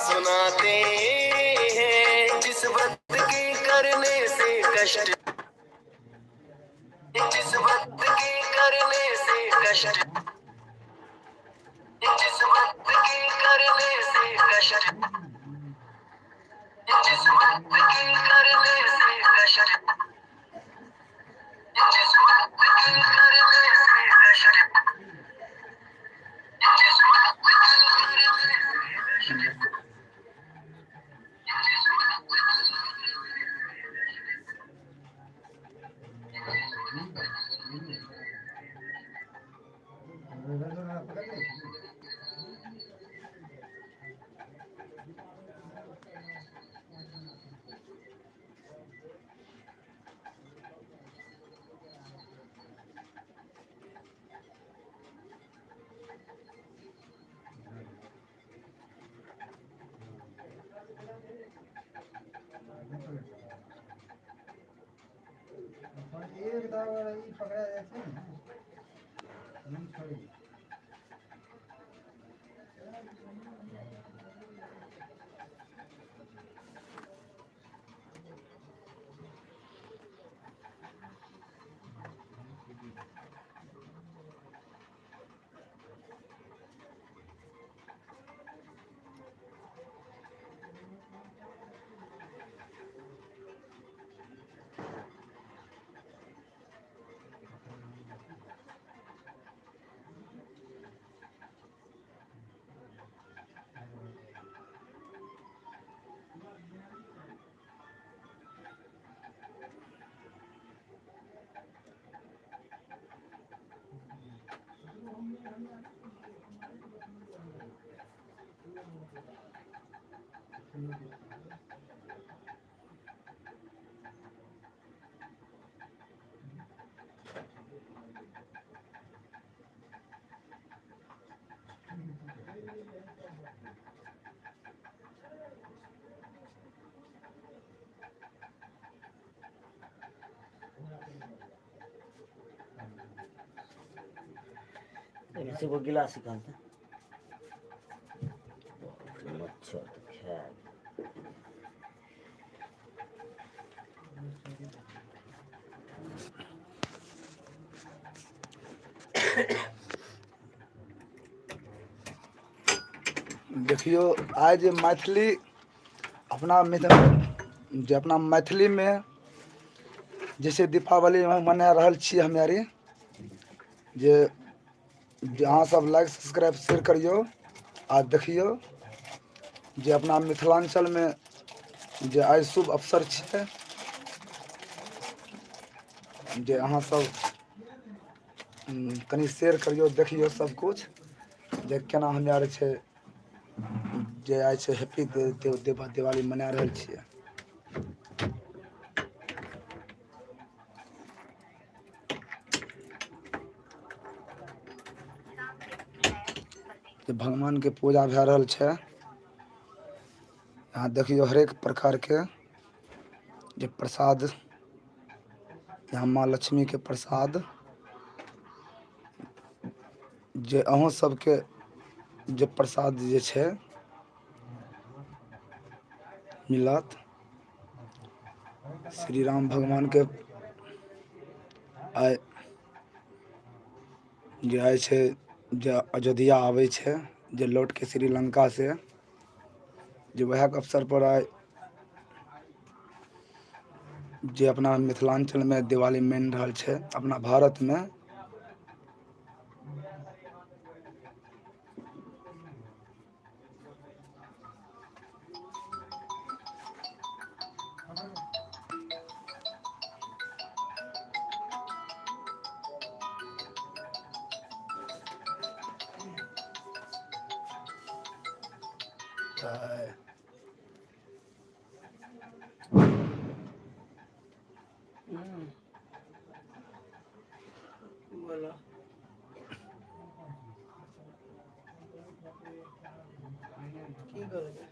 सुनाते हैं। जिस व्रत के करने से कष्ट, जिस व्रत के करने से कष्ट, जिस व्रत के करने से कष्ट, जिस व्रत के करने से कष्ट, जिस व्रत के करने से कष्ट, जिस व्रत के करने से कष्ट। एक दाव ई पकड़ा जाइ छै ने, नहि छोड़ै। एगो गिलास निकालते मच्छर तऽ खाय। देखियौ, आइ जे मैथिली अपना मिथिला जे अपना मैथिलीमे जैसे दीपावली मना रहल छियै हमे आरी, जे जे अहाँसभ लाइक सब्सक्राइब शेयर करियौ आ देखियौ जे अपना मिथिलाञ्चलमे जे आइ शुभ अवसर छै, जे अहाँसभ कनि शेयर करियौ, देखियौ सबकिछु जे केना हमे आर छै जे आइ छै हैप्पी दिवाली मना रहल छियै। जे भगवानके पूजा भए रहल छै। यहाँ देखियौ हरेक प्रकारके जे प्रसाद, यहाँ माँ लक्ष्मीके प्रसाद, जे अहूँ सबके जे प्रसाद जे छै मिलत। श्री राम भगवानके आइ जे आइ छै जे अयोध्या आबै छै, जे लौट के श्रीलंका से, जे वएहके अवसर पर आइ जे अपना मिथिलाञ्चलमे दिवाली मनि रहल छै अपना भारतमे। तऽ बोलो, की करबै?